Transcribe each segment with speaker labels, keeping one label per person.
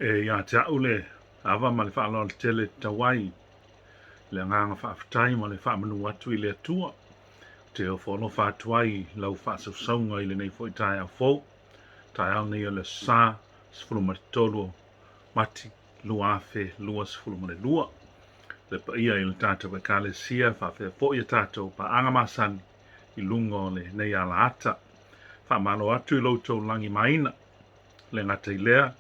Speaker 1: E ia te au le ava ma le faaaloalo tele tatau ai le agaga faafetai ma le faamanu atu i le Atua. Ou te ofo alofa atu ai i lau faasausauga i lenei foi taeao fou. Taeao nei o le Aso Sa 13 o Mati 2022. Le paia i le tatou Ekalesia faapea foi a tatou paaga masani i luga o lenei alaata. Faamalo atu i lo outou lagimaina. Le gata i lea,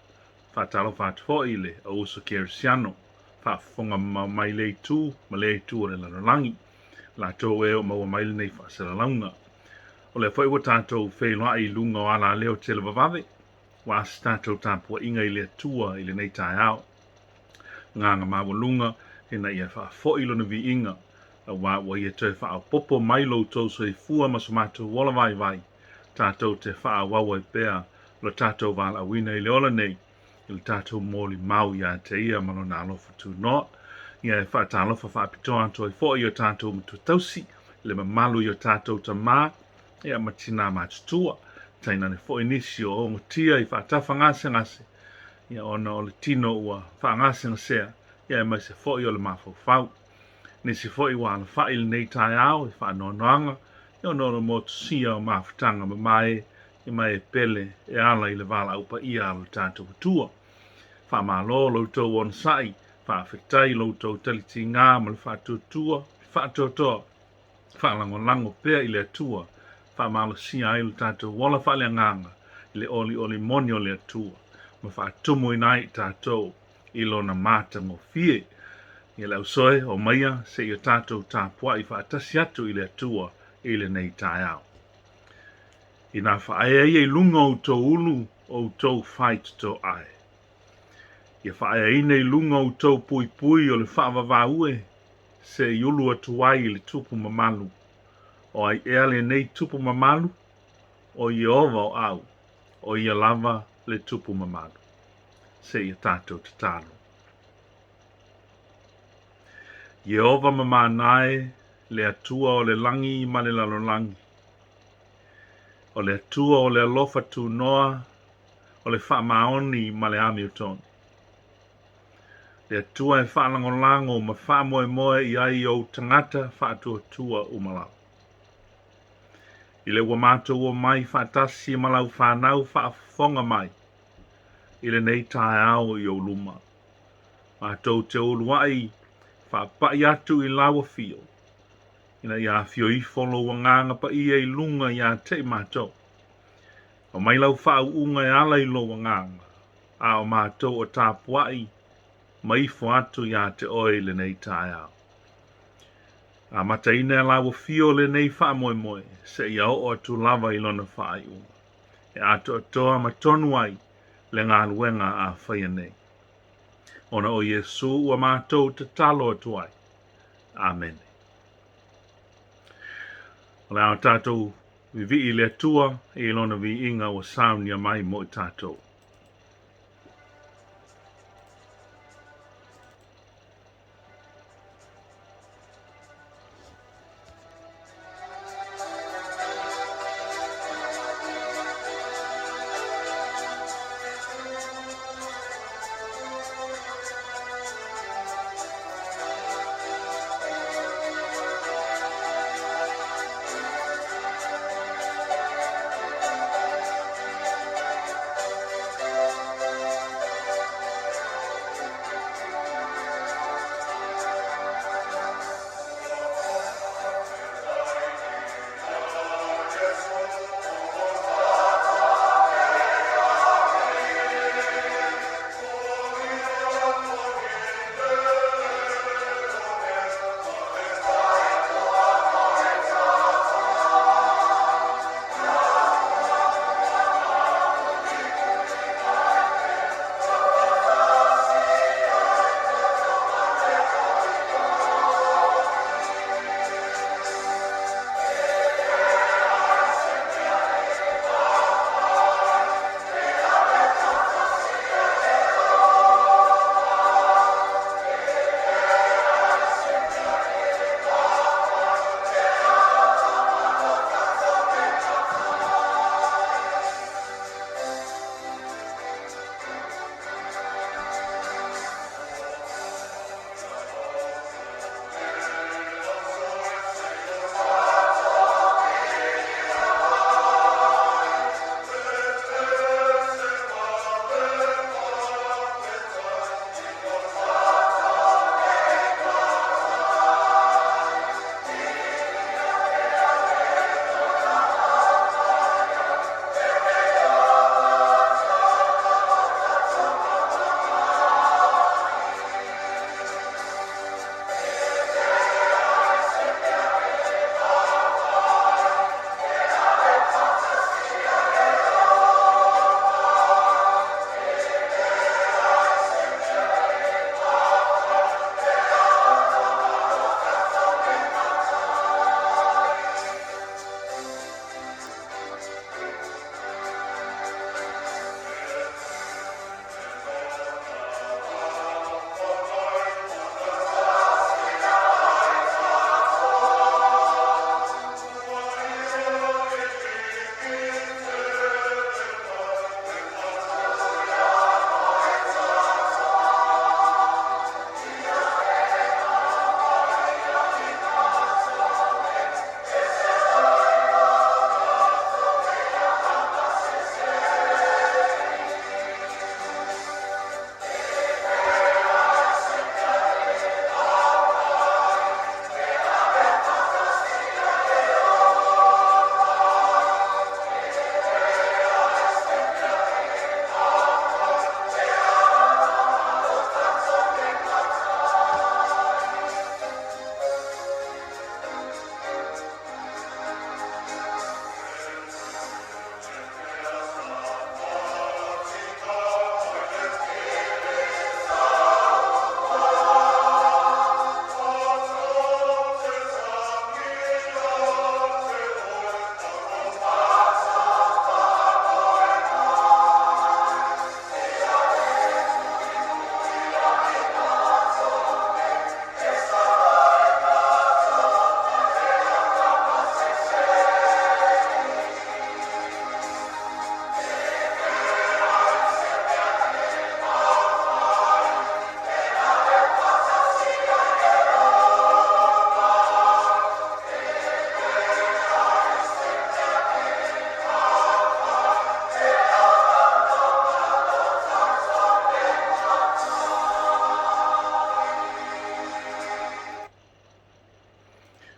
Speaker 1: faatalofa atu foi i le auuso kerisiano, faafofoga mamao mai lea itu ma lea itu o le lalolagi, latou e o maua mai lenei faasalalauga. O lea foi ua tatou feiloai i luga o alaleo televavave, ua se tatou tapuaiga i le Atua i lenei taeao. Agaga maualuga ina ia faafoi lona viiga, aua ua ia toe faaopoopo mai lo outou soifua ma so matou ola vaivai, tatou te faaauau ai pea lo tatou valaauina i le ola nei, i le tatou molimau ia te ia ma lona alofa tunoa. Ia e faatalofa faapitoa atu ai foi i o tatou matua tausi, i le mamalu i o tatou tamā, ia ma tinā matutua, tainane foi nisi o ogotia i faatafagasegase, ia ona o le tino ua faagasegasea, ia aemaise foi o le mafaufau. Nisi foi ua alafai i lenei taeao i faanoanoaga, ia ona o le motusia o mafutaga mamae ma e pele e ala i le valaau paia a lo tatou Atua. Faamalo lo outou onosai, faafetai lo outou talitiga ma le faatuatua, faatoatoa, faalagolago pea i le Atua, faamalosia ai lo tatou ola faaleagaga i le olioli moni o le Atua, ma faatumuina ai i tatou i lona matagofie. Ia le ausoe, omaia seia tatou tapuai faatasi atu i le Atua i lenei taeao. Inā faaea ia i luga o outou ulu o outou faitotoa ae. Ia faaeaina i luga o outou puipui o le faavavaue se i ulu atu ai i le tupu mamalu. O ai ea lenei tupu mamalu? O Ieova o au, o ia lava le tupu mamalu. Seia tatou tatalo. Ieova mamana e, le Atua o le lagi ma le lalolagi, o le Atua o le alofa tunoa, o le faamaoni ma le amiotonu. Le Atua e faalagolago ma faamoemoe i ai ou tagata faatuatua uma lava. I le ua matou omai faatasi ma lau fanau faafofoga mai i lenei taeao i ou luma, matou te uluai faapai atu i lau afio, ina ia afio ifo lou agaga paia i luga ia te i matou. Aumai lau faauuga e ala i lou agaga, a o matou o tapuai ma ifo atu ia te oe i lenei taeao. Amataina e lau afio lenei faamoemoe, seia oo atu lava i lona faaiuga, e atoatoa ma tonu ai le galuega a faia nei. Ona o Iesu ua matou tatalo atu ai. Amene. O le a tatou vivii i le Atua i lona viiga ua saunia mai mo i tatou.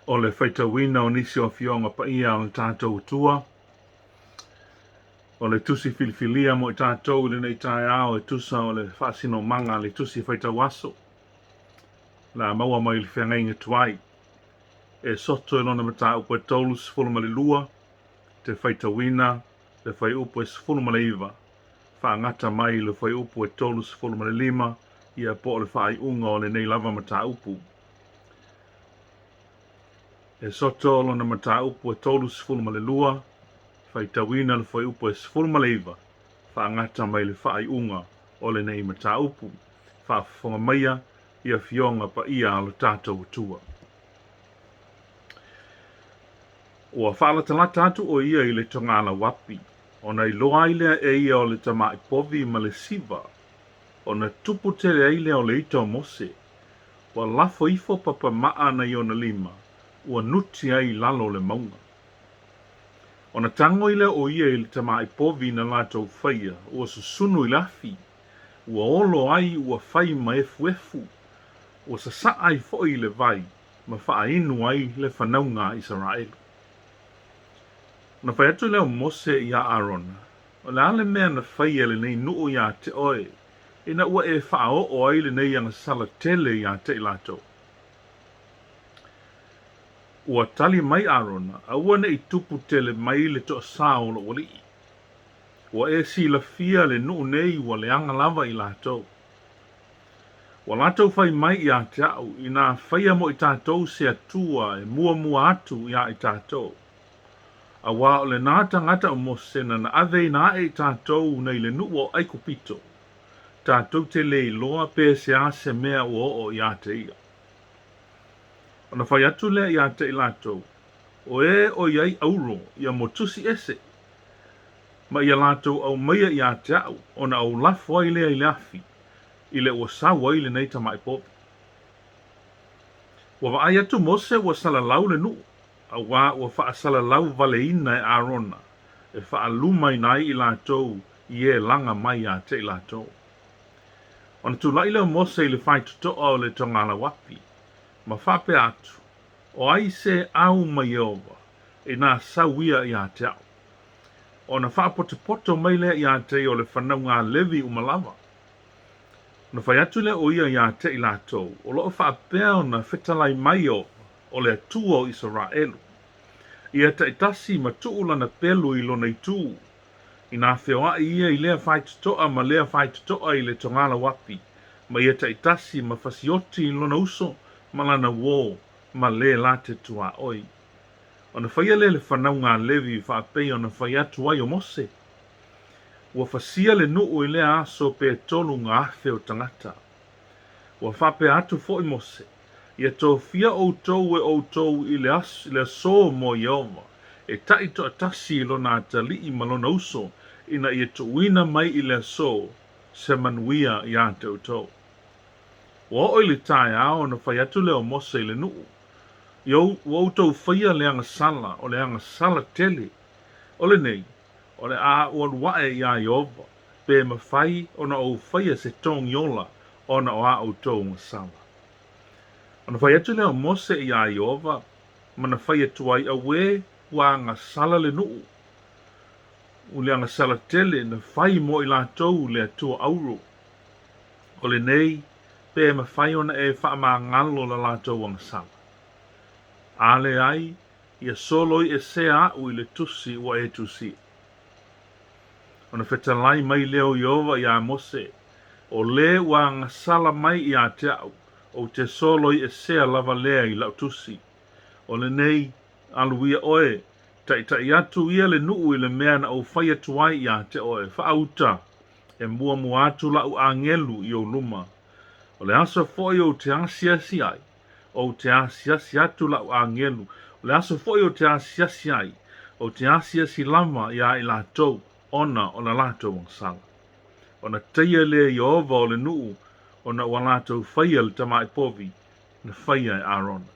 Speaker 1: O le faitauina o nisi o Afioga Paia o le tatou Atua, o le tusi filifilia mo i tatou i lenei taeao e tusa o le faasinomaga a le tusi faitau aso, la maua mai le feagaiga tuai, e soto i lona mataupu e 32, te faitauina le fuaiupu e 19, faagata mai le fuaiupu e 35, ia po o le faaiuga o lenei lava mataupu. E soto lona mataupu e 32, faitauina le fuaiupu e 19, faagata mai le faaiuga o lenei mataupu. Faafofoga maia i Afioga Paia a lo tatou Atua. Ua faalatalata atu ʻo ia i le togalauapi, ona iloa ai lea e ia o le tamaʻi povi ma le siva, ona tupu tele ai lea o le ita o Mose. Ua lafo ifo papamaʻa nai ona lima, ua nuti ai i lalo o le mauga. Ona tago ai lea o ia i le tamaʻi povi na latou faia, ua susunu i le afi, ua olo ai ua fai ma efuefu, ua sasaʻa ai foi i le vai, ma faainu ai le fanauga a Isaraelu. Ona fai atu lea o Mose iā Arona, O le a le mea na faia e lenei nuʻu iā te oe, ina ua e faaoo ai lenei agasala tele iā te i latou? Ua tali mai Arona, Aua ne i tupu tele mai le toasā o lou alii. Ua e silafia le nuʻu nei ua leaga lava i latou. Ua latou fai mai iā te aʻu, inā faia mo i tatou se Atua e muamua atu iā i tatou. Auā o lenā tagata o Mose nana aveina aʻe i tatou nei le nuʻu o ʻAikupito, tatou te le iloa pe se a se mea ua oo iā te ia. Ona fai atu lea iā te i latou, O e o i ai auro ia mo tusi ese, ma ia latou aumaia iā te aʻu, ona ou lafo ai lea i le afi, i le ua sau ai lenei tamaʻi povi. Ua vaai atu Mose ua salalau le nuʻu, auā ua faasalalau valeina e Arona e faalumaina ai i latou i e laga mai iā te i latou. Ona tulaʻi lea o Mose i le faitotoa o le togalauapi, ma faapea atu, O ai se au ma Ieova, inā sau ia iā te aʻu? Ona faapotopoto mai lea iā te ia o le fanauga a Levi uma lava. Ona fai atu lea o ia iā te i latou, o loo faapea ona fetalai mai Ieova, o le Atua o Isaraelu, ia taitasi ma tuu lana pelu i lona itu, inā feoaʻi ia i lea faitotoa ma lea faitotoa i le togalauapi, ma ia taitasi ma fasioti i lona uso ma lana uō ma le la te tuaoi. Ona faia lea le fanauga a Levi faapei ona fai atu ai o Mose. Ua fasia le nuʻu i lea aso pe 3,000 o tagata. Ua faapea atu foi Mose, Ia tofia ʻoutou e ʻoutou i le asō mo Ieova, e taʻitoatasi i lona atalii ma lona uso, ina ia tuuina mai i le asō se manuia iā te ʻoutou. Ua oo i le taeao ona fai atu lea o Mose i le nuʻu, Ia ua outou faia le agasala, o le agasala tele. O lenei, o le a ou alu aʻe iā Ieova, pe mafai ona ou faia se togiola ona o a outou agasala. Ona fai atu lea o Mose iā Ieova, ma na fai atu ai, Auē, ua agasala le nuʻu, u le agasala tele na fai mo i latou le Atua auro. O lenei, pe mafai ona e faamagalo la latou agasala. A leai, ia soloi esea aʻu i le tusi ua e tusia. Ona fetalai mai lea o Ieova iā Mose, O lē ua agasala mai iā te aʻu, ou te soloi esea lava lea i laʻu tusi. O lenei, alu ia ʻoe, taʻitaʻi atu ia le nuʻu i le mea na ou fai atu ai iā te ʻoe, faauta, e muamua atu laʻu ʻagelu i ou luma. O le aso foi ou te asiasi ai, ou te asiasi atu laʻu ʻagelu, o le aso foi ou te asiasi ai, ou te asiasi lava iā i latou ona o la latou agasala. Ona taia lea Ieova o le nuʻu ona ua latou faia le tamaʻi povi na faia e Arona.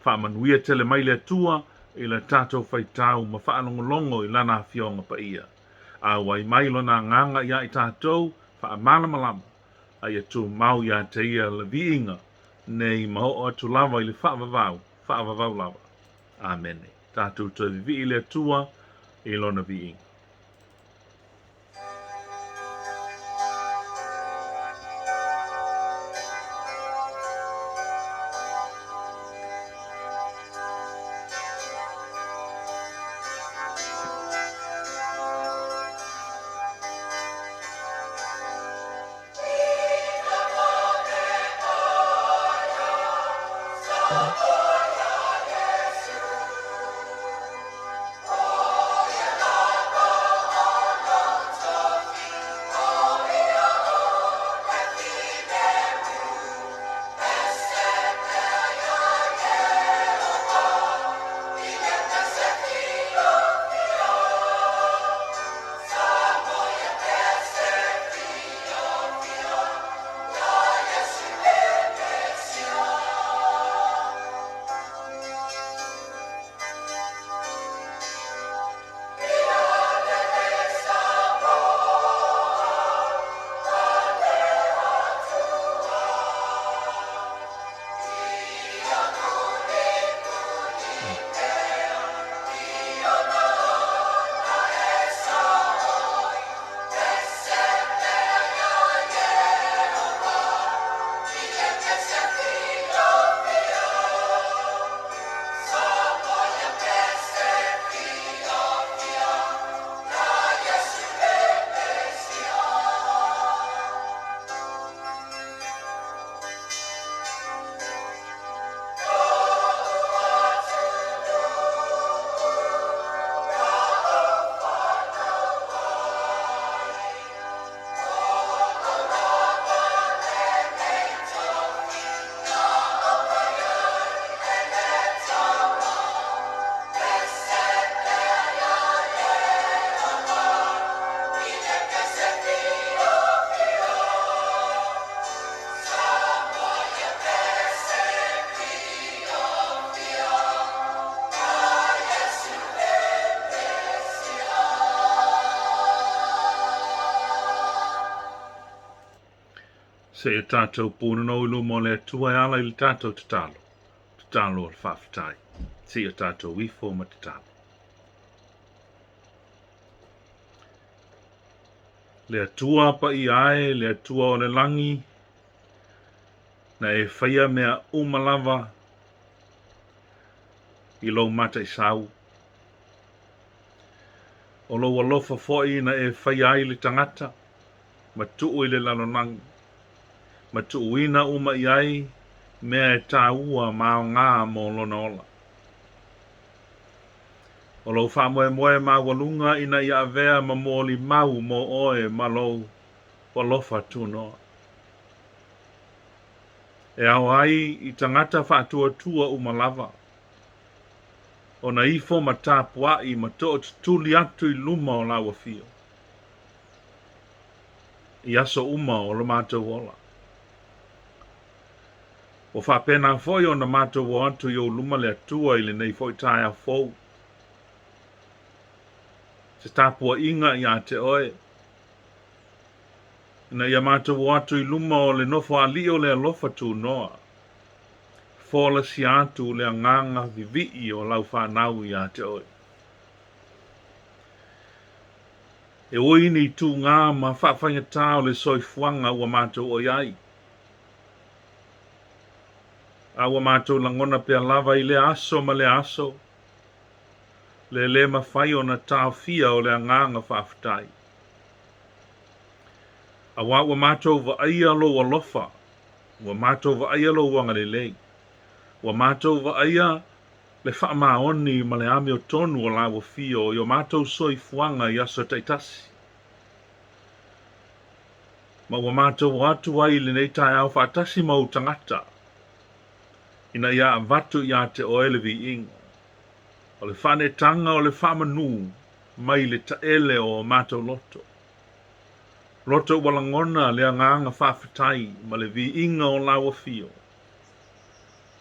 Speaker 1: Faamanuia tele mai le Atua i la tatou faitau ma faalogologo i Lana Afioga Paia. Auai mai Lona Agaga iā i tatou, faamalamalama, a ia tumau iā te Ia le viiga nei ma oo atu lava i le faavavau. faavavau lava. Amene. Tatou toe vivii i le Atua i Lona viiga. Se i tatou punonou i luma o le Atua e ala i le tatou tatalo, tatalo o le faafetai. Se i tatou ifo ma tatalo. Le Atua paia e, le Atua o le lagi, na e faia mea uma lava i lou mataisau. O lou alofa foi na e faia ai le tagata ma tuu i le lalolagi, ma tuuina uma i ai mea e tāua ma aoga mo lona ola. O lou faamoemoe maualuga ina ia avea ma molimau mo oe ma lou alofa tunoa. E ao ai i tagata faatuatua uma lava ona ifo ma tapuai ma tootutuli atu i luma o lau afio i aso uma o lo matou ola. Ua faapena foi ona matou o atu i ou luma le Atua i lenei foi taeao fou. Se tapuaiga ia te oe, ina ia matou o atu i luma o le nofo alii o le alofa tunoa, folasia atu le agaga vivii o lau fanau ia te oe. E ui ni tūgā ma faafaigata o le soifuaga ua matou oi ai, a ua matou lagona pea lava i lea aso ma lea aso, le lē mafai ona taofia o le agaga faafetai. Aua ua matou vaaia lou alofa, ua matou vaaia lou agalelei, ua matou vaaia le faamaoni ma le amiotonu o lau afio i o matou soifuaga i aso taitasi. Ma ua matou o atu ai i lenei taeao faatasi ma ou tagata, ina ia avatu ia te oe le viiga, o le faaneetaga o le faamanu mai le taele o o matou loto. Loto ua lagona le agaga faafetai ma le viiga o lau afio,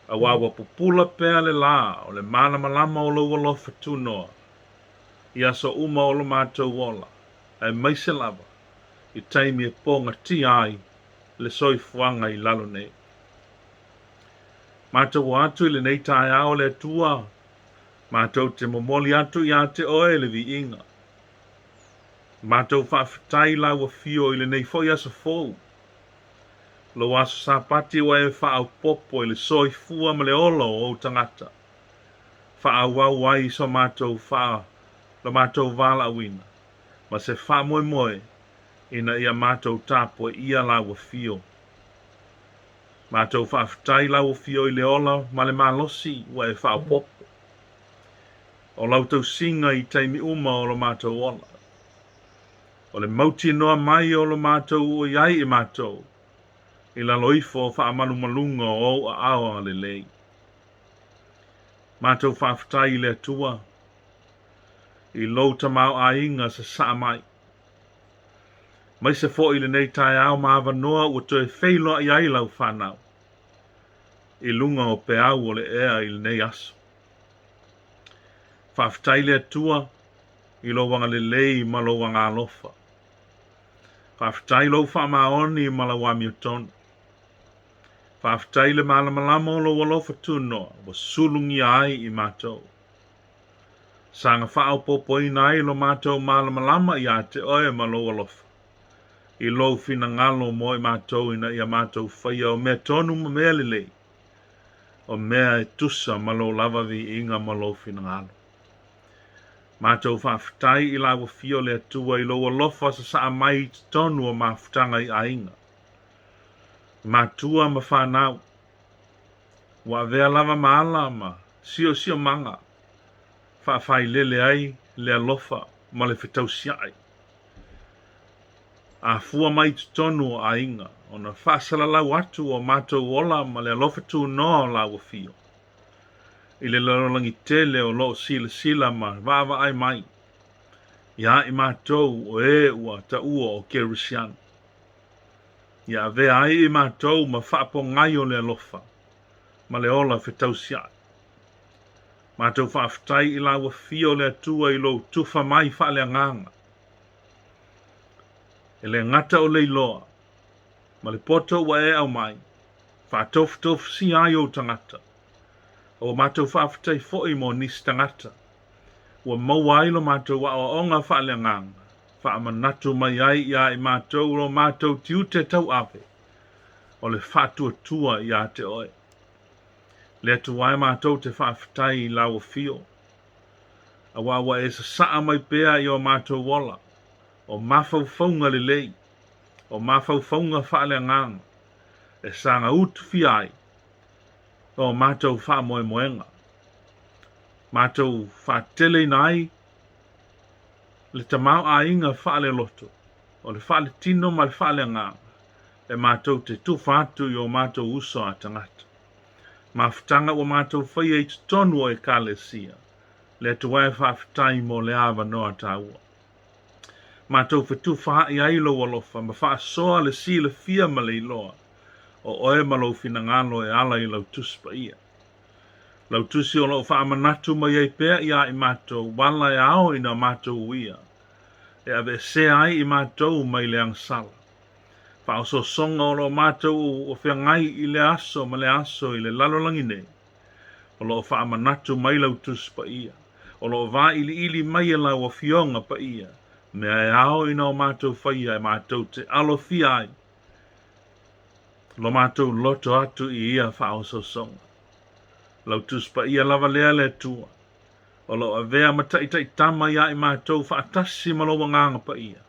Speaker 1: aua ua pupula pea le lā o le malamalama o lou alofa tunoa i aso uma o lo matou ola, aemaise lava i taimi e pogatia ai le soifuaga i lalo nei. Matou o atu i lenei taeao le Atua, matou te momoli atu iā te Oe le viiga. Matou faafetai Lau Afio i lenei foi aso fou. Lou aso Sapati ua e faaopoopo i le soifua ma le ola o ou tagata. Faaauau ai so matou faa lo matou valaauina ma se faamoemoe ina ia matou tapuaia Lau Afio. Matou faafetai Lau Afio i le ola ma le malosi ua e faaopoopo. O lau tausiga i taimi uma o lo matou ola. O le mautinoa mai o lo matou ua i ai i matou, i lalo ifo o faamalumaluga o ou aao agalelei. Matou faafetai i le Atua, i lou tamaoaiga sasaa mai. Maise foi i lenei taeao ma avanoa ua toe feiloai ai lau fanau i luga o peau o le ea i lenei aso. Faafetai le Atua i lou agalelei ma lou agaalofa. Faafetai lou faamaoni ma lau amiotonu. Faafetai le malamalama o lou alofa tunoa ua sulugia ai i matou. Saga faaopoopoina ai lo matou malamalama iā te oe ma lou alofa, i lou finagalo mo i matou ina ia matou faia o mea tonu ma mea lelei, o mea e tusa ma lou lava viiga ma lou finagalo. Matou faafetai i lau Afio le Atua i lou alofa sasaa mai i totonu o mafutaga i aiga, matua ma fanau, Ua avea lava ma ala ma siosiomaga faafailele ai le alofa ma le fetausia'i. A fua mai i totonu o aiga, ona faasalalau atu o matou ola ma le alofa tunoa o lau Afio i le lalolagi tele o lo o silasila ma vaavaai mai iā i matou o e ua taua o Kerisiano. Ia avea ai i matou ma faapogai o le alofa ma le ola fetausia'i. Matou faafetai i lau Afio le Atua i lou tufa mai faaleagaga. E le gata o le iloa ma le poto ua e aumai, faatofutofusia ai ou tagata. A ua matou faafetai foi mo nisi tagata ua maua ai lo matou aoaoga faaleagaga, faamanatu mai ai iā i matou lo matou tiute tauave o le faatuatua iā te oe. Le Atua e matou te faafetai i lau Afio, auā ua e sasaa mai pea i o matou ola o mafaufauga lelei, o mafaufauga faaleagaga e saga utufia ai o matou faamoemoega, matou faateleina ai le tamaoaiga faaleloto o le faaletino ma le faaleagaga e matou te tufa atu i o matou uso a tagata. Mafutaga ua matou faia i totonu o Ekalesia, le Atua e faafetai mo le avanoa taua. Matou fetufaai ai lou alofa ma faasoa le silafia ma le iloa o oe ma lou finagalo e ala i lau Tusi Paia. Lau Tusi o lo o faamanatu mai ai pea iā i matou ala e ao ina matou uia, e aveesea ai i matou mai le agasala. Faaosoosoga o lo o matou o feagai i lea aso ma lea aso i le lalolagi nei, o lo o faamanatu mai lau Tusi Paia, o lo o vailiili mai e lau Afioga Paia mea e ao ina o matou faia e matou te alofia ai lo matou loto atu i ia faaosoosoga. Lau Tusi Paia lava lea le Atua, o lo o avea ma taitaitama iā i matou faatasi ma lou Agaga Paia,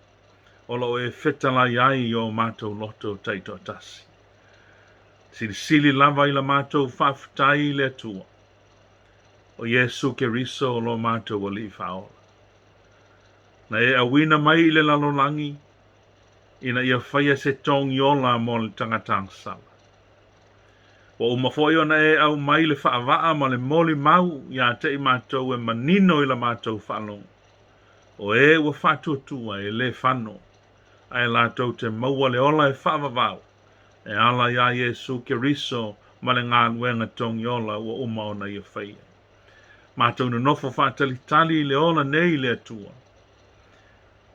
Speaker 1: o lo o e fetalai ai i o matou loto taitoatasi. Silisili lava i la matou faafetai i le Atua, o Iesu Keriso lo matou Alii Faaola. Na e auina mai i le lalolagi ina ia faia se togi ola mo le tagata agasala. Ua uma foi ona e aumai le faavaa ma le molimau iā te i matou e manino i la matou faalogo, o e ua faatuatua e le fano, ae latou te maua le ola e faavavau e ala iā Iesu Keriso ma le galuega togi ola ua uma ona ia faia. Matou nonofo faatalitali i le ola nei i le Atua,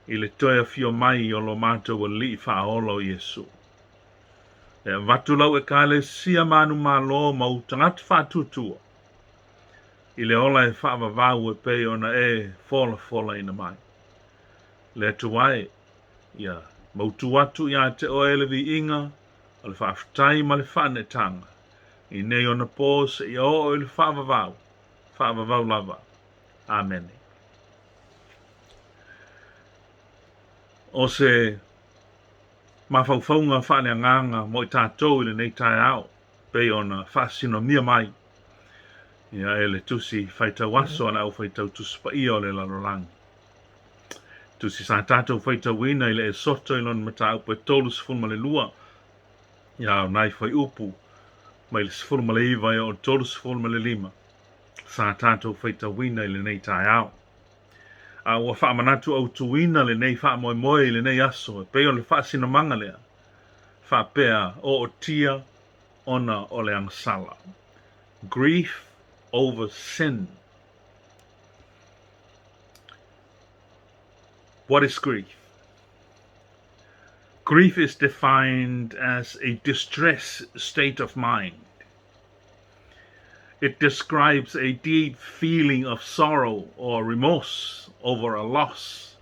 Speaker 1: i le toe afio mai o lo matou Alii Faaola o Iesu. E avatu lau Ekalesia manumalo ma ou tagata faatuatua i le ola e faavavau e pei ona e folafolaina mai. Le Atua e, ia mautu atu iā te oe le viiga o le faafetai ma le faaneetaga i nei ona pō seia oo i le faavavau, faavavau lava. Amene. O se mafaufauga faaleagaga mo i tatou i lenei taeao, pei ona faasinomia mai ia e le tusi faitau aso a le Aufaitau Tusi Paia o le Lalolagi. Tusi sa tatou faitauina i le Esoto i lona mataupu e 32, ia o nai fuaiupu mai le 19 e oo i le 35 sa tatou faitauina i lenei taeao. A ua faamanatu autuina lenei faamoemoe i lenei aso e pei o le faasinomaga lea faapea ootia ona o le agasala. Grief over sin. What is grief? Grief is defined as a distressed state of mind. It describes a deep feeling of sorrow or remorse over a loss.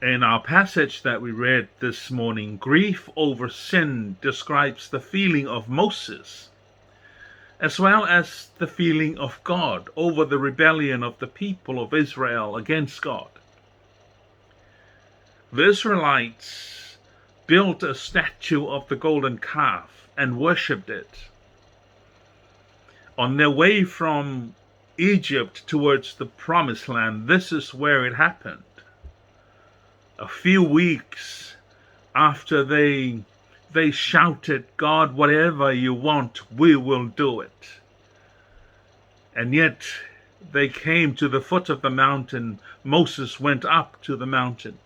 Speaker 1: In our passage that we read this morning, grief over sin describes the feeling of Moses, as well as the feeling of God over the rebellion of the people of Israel against God. The Israelites built a statue of the golden calf and worshipped it. On their way from Egypt towards the promised land, this is where it happened. A few weeks after they they shouted, God, whatever you want, we will do it. And yet they came to the foot of the mountain. Moses went up to the mountain.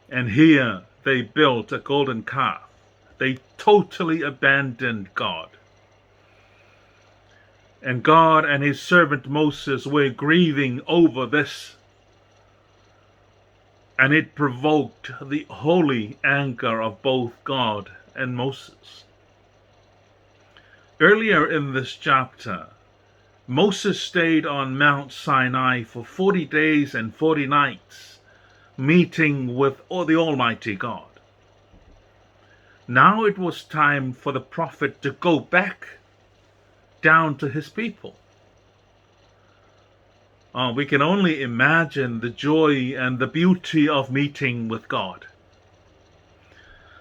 Speaker 1: And here they built a golden calf. They totally abandoned God. And God and his servant Moses were grieving over this. And it provoked the holy anger of both God and Moses. Earlier in this chapter, Moses stayed on Mount Sinai for 40 days and 40 nights, meeting with the Almighty God. Now it was time for the prophet to go back down to his people. We can only imagine the joy and the beauty of meeting with God.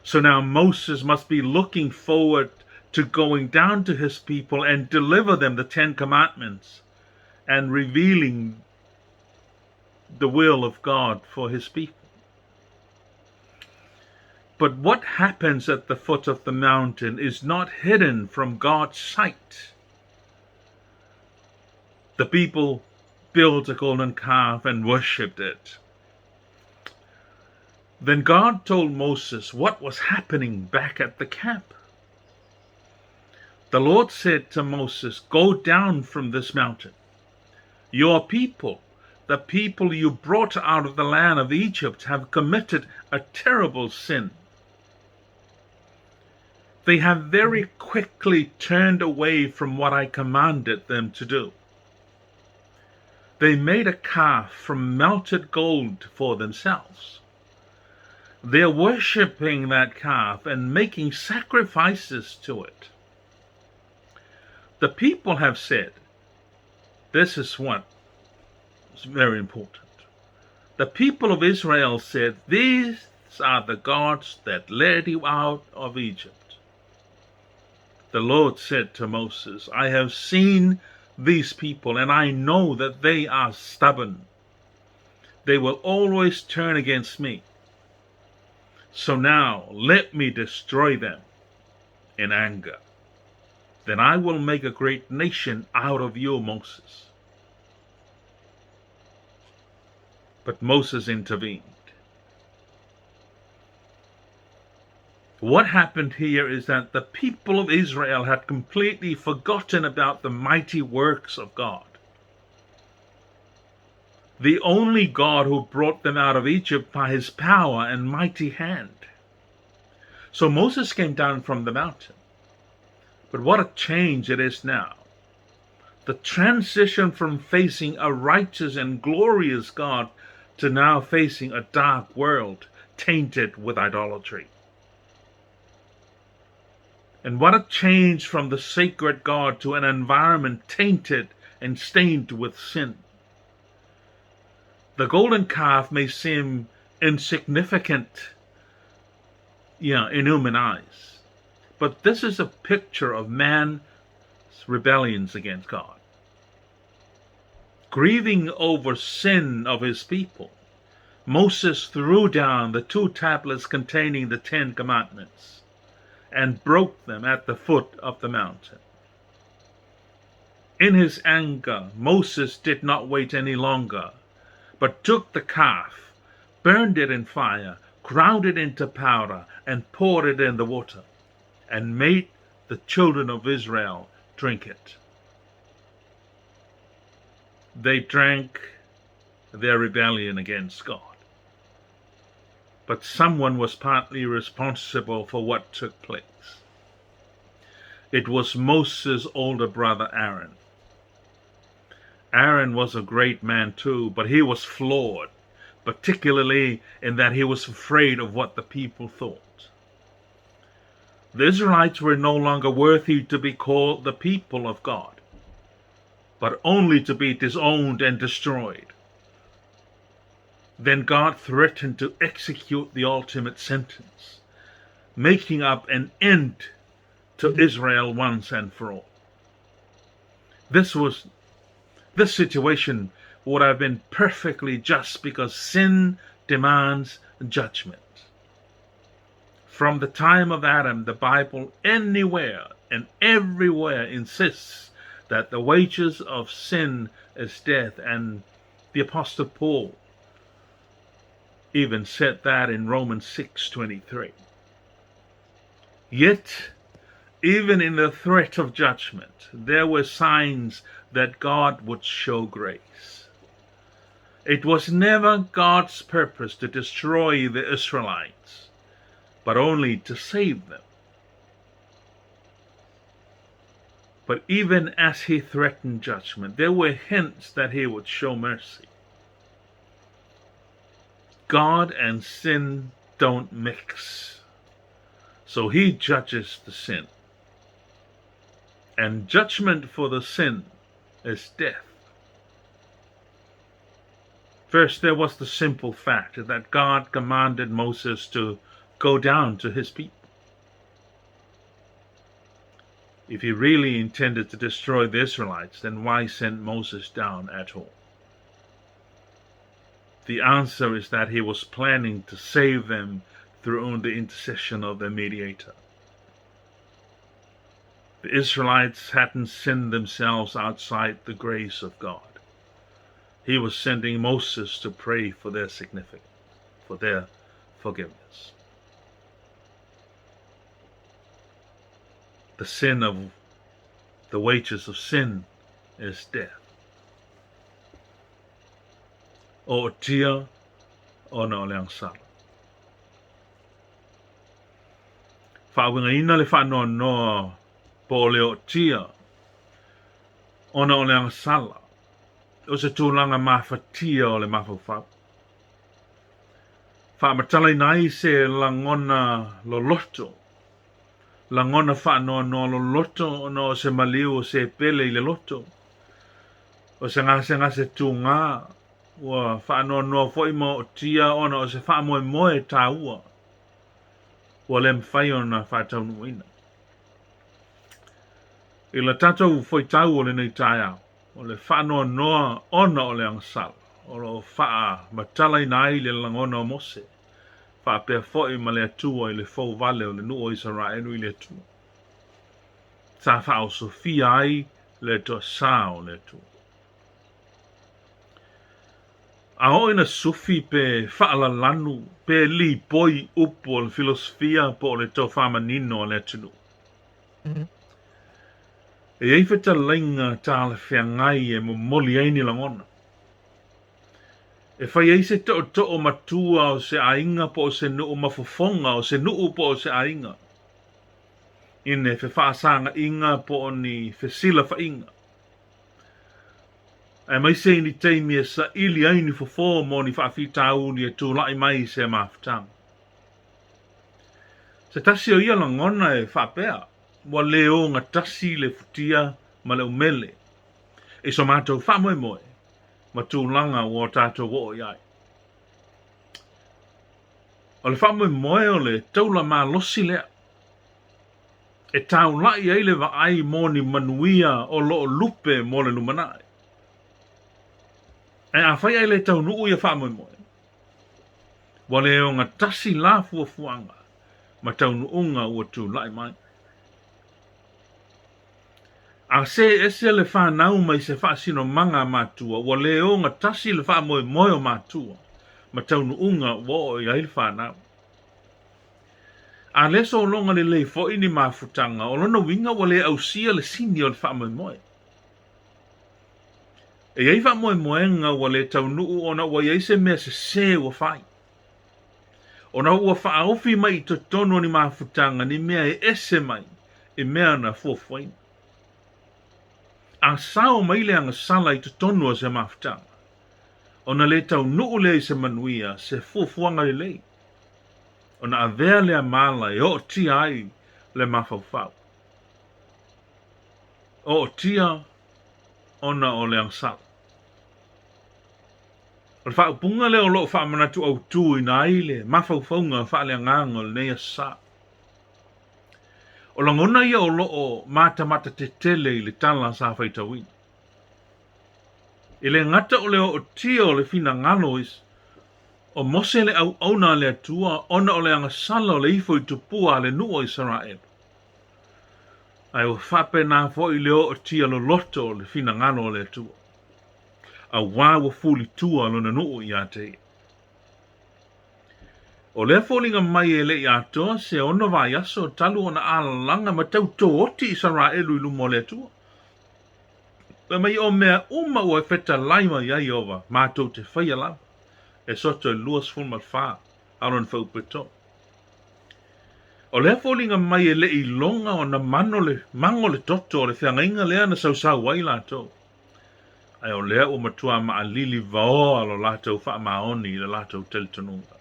Speaker 1: So now Moses must be looking forward to going down to his people and deliver them the Ten Commandments and revealing the will of God for his people. But what happens at the foot of the mountain is not hidden from God's sight. The people built a golden calf and worshipped it. Then God told Moses what was happening back at the camp. The Lord said to Moses, Go down from this mountain. Your people, the people you brought out of the land of Egypt, have committed a terrible sin. They have very quickly turned away from what I commanded them to do. They made a calf from melted gold for themselves. They're worshipping that calf and making sacrifices to it. The people have said, this is what is very important. The people of Israel said, These are the gods that led you out of Egypt. The Lord said to Moses, I have seen these people, and I know that they are stubborn. They will always turn against me. So now let me destroy them in anger. Then I will make a great nation out of you, Moses. But Moses intervened. What happened here is that the people of Israel had completely forgotten about the mighty works of God. The only God who brought them out of Egypt by his power and mighty hand. So Moses came down from the mountain. But what a change it is now. The transition from facing a righteous and glorious God to now facing a dark world tainted with idolatry. And what a change from the sacred God to an environment tainted and stained with sin. The golden calf may seem insignificant yeah, in human eyes, but this is a picture of man's rebellions against God. Grieving over sin of his people, Moses threw down the two tablets containing the Ten Commandments and broke them at the foot of the mountain. In his anger, Moses did not wait any longer, but took the calf, burned it in fire, ground it into powder, and poured it in the water, and made the children of Israel drink it. They drank their rebellion against God. But someone was partly responsible for what took place. It was Moses' older brother Aaron. Aaron was a great man too, but he was flawed, particularly in that he was afraid of what the people thought. The Israelites were no longer worthy to be called the people of God, but only to be disowned and destroyed. Then God threatened to execute the ultimate sentence, making up an end to Israel once and for all. This was this situation would have been perfectly just because sin demands judgment. From the time of Adam, the Bible anywhere and everywhere insists that the wages of sin is death, and the Apostle Paul even said that in Romans 6:23. Yet, even in the threat of judgment, there were signs that God would show grace. It was never God's purpose to destroy the Israelites, but only to save them. But even as he threatened judgment, there were hints that he would show mercy. God and sin don't mix. So he judges the sin. And judgment for the sin is death. First, there was the simple fact that God commanded Moses to go down to his people. If he really intended to destroy the Israelites, then why send Moses down at all? The answer is that he was planning to save them through the intercession of their mediator. The Israelites hadn't sinned themselves outside the grace of God. He was sending Moses to pray for their significance, for their forgiveness. The sin of the wages of sin is death. O tia ona o le agasala. Faauigaina le faanoanoa po o le ootia ona o le agasala o se tulaga mafatia o le mafaufau. Faamatalaina ai se lagona loloto, lagona faanoanoa loloto ona o se maliu o se pele i le loto, o se gasegase tugā ua faanoanoa foi ma ootia ona o se faamoemoe taua ua le mafai ona faataunuuina. I le tatou faitau o lenei taeao, o le faanoanoa ona o le agasala, o lo o faamatalaina ai le lagona o Mose, faapea foi ma le Atua i le fouvale o le nuu o Isaraelu i le Atua. Sa faaosofia ai le toasā o le Atua. A oo ina sufi pe faalalanu pe lipoi upu o le filosofia po o le tofamanino a le atunuu. E i ai fetalaiga talafeagai e momoli ai ni lagona. E fai ai se tootoo matua o se aiga po o se nuu ma fofoga o se nuu po o se aiga i ni fefaasagaʻiga po o ni fesilafaiga, aemaise i ni taimi e saili ai ni fofo mo ni faafitauli e tulai mai i se mafutaga. Se tasi o ia lagona e faapea, ua le ogatasi le futia ma le umele i so matou faamoemoe ma tulaga ua tatou oo i ai. O le faamoemoe o le taula malosi lea e taulaʻi ai le vaai mo ni manuia o lo o lupe mo le lumanai. Ae afai ae le taunuu ia faamoemoe, ua le ogatasi la fuafuaga ma taunuuga ua tulai mai. A see ese le fanau mai se faasinomaga a matua, ua le ogatasi le faamoemoe o matua ma taunuuga ua oo i ai le fanau. A le sologa lelei foi ni mafutaga, o lona uiga ua le ausia le sini o le faamoemoe. E i ai faamoemoega ua le taunuu ona ua i ai se mea sese ua fai. Ona ua faaofi mai i totonu o ni mafutaga ni mea e ese mai i mea na fuafuaina. A sao mai le agasala i totonu o se mafutaga, ona le taunuu lea i se manuia, se fuafuaga lelei, ona avea lea mala e ootia ai le mafaufau. Ootia ona o le agasala. O le faaupuga lea o lo o faamanatu autuina ai le mafaufauga faaleagaga o lenei Aso Sa. O lagona ia o lo o matamata tetele i le tala sa faitauina. E le gata o le ootia o le finagalo o Mose le auauna a le Atua ona o le agasala o le ifo i tupua a le nuu o Isaraelu, ae ua faapena foi le ootia loloto o le finagalo o le Atua, auā ua fulitua lona nuu ia te ia. O lea foliga mai e le i atoa se ono vaiaso talu ona alalaga ma tautooti Isaraelu i luma o le Atua. Fai mai o mea uma ua fetalai mai ai Ieova, matou te faia lava. Esoto 24, a lona fuaiupu e 3. O lea foliga mai e le i iloga ona mano le, mago le toto o le feagaiga lea na sausau ai latou. Ae o lea ua matua maʻalili vaoa lo latou faamaoni i le latou talitonuga,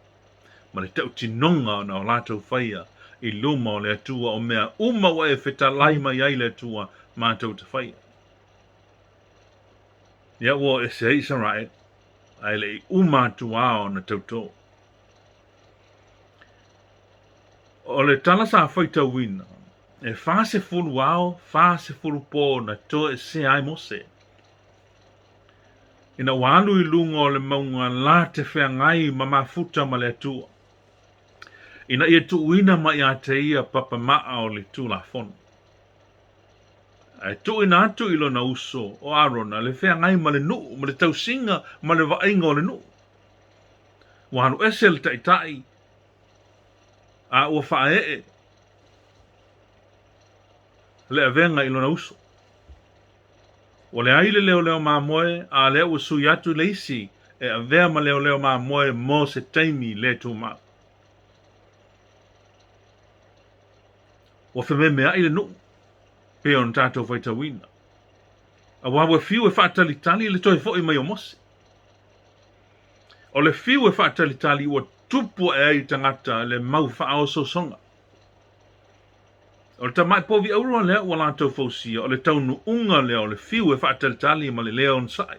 Speaker 1: ma le tautinoga ona o latou faia i luma o le Atua o mea uma ua e fetalai mai ai le Atua matou te faia. Ia ua o ese ai Isaraelu, ae le i uma atu lava ona tautō. O le tala sa faitauina, e 40 ao, 40 pō na toesea ai Mose. Ina ua alu i luga o le mauga la te feagai ma mafuta ma le Atua, ina ia tuuina mai ia te ia papa maa o le Tulafono. Ae tuuina atu i lona uso o Arona le feagai ma le nuu, ma le tausiga ma le vaaiga o le nuu. Ua alu ese le taitai, a ua faaee le avega i lona uso. Ua leai le leoleo mamoe, a lea ua sui atu le isi e avea ma leoleo mamoe mo se taimi le tumau. Ua fememeaʻi le nuu, pei ona tatou faitauina. Auā ua fiu e faatalitali le toe foʻi mai o Mose. O le fiu e faatalitali ua tupu ae ai i tagata le mau faaosoosoga. O le tamai povi auro lea ua latou fausia, o le taunuuga lea o le fiu e faatalitali ma le le onosai.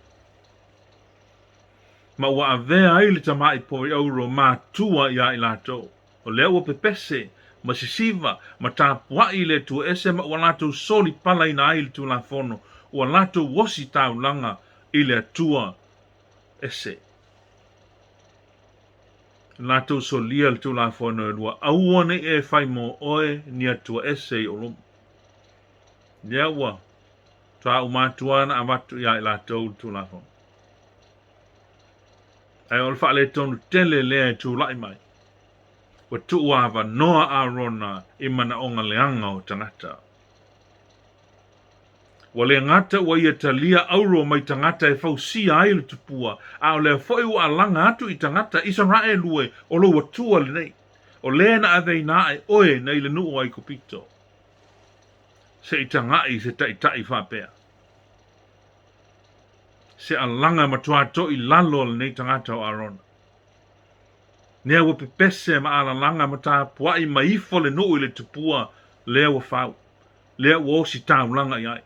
Speaker 1: Ma ua avea ai le tamai povi auro matua iā i latou. O lea ua pepese ma sisiva ma tapuaʻi i le Atua ese ma ua latou solipalaina ai le Tulafono, ua latou osi taulaga i le Atua ese. Latou solia le Tulafono e lua, aua ne i e fai mo oe ni Atua ese i ou luma. Lea ua faatoa uma atu lava ona avatu iā i latou le Tulafono. Ae o le faaletonu tele lea e tulai mai, ua tuuavanoa Arona i manaoga leaga o tagata. Ua le gata ua ia talia auro mai tagata e fausia ai le tupua, a o lea foi ua alaga atu i tagata Isaraelu e, o lou Atua lenei, o le na aveina ae oe nai le nuu o Aikupito. Se i taga'i se taitai faapea. Se alaga matuā to'i lalo lenei tagata o Arona. Nea ua pepese ma alalaga ma tapua'i mai ifo le nuu i le tupua lea ua fau. Lea ua osi taulaga i ai.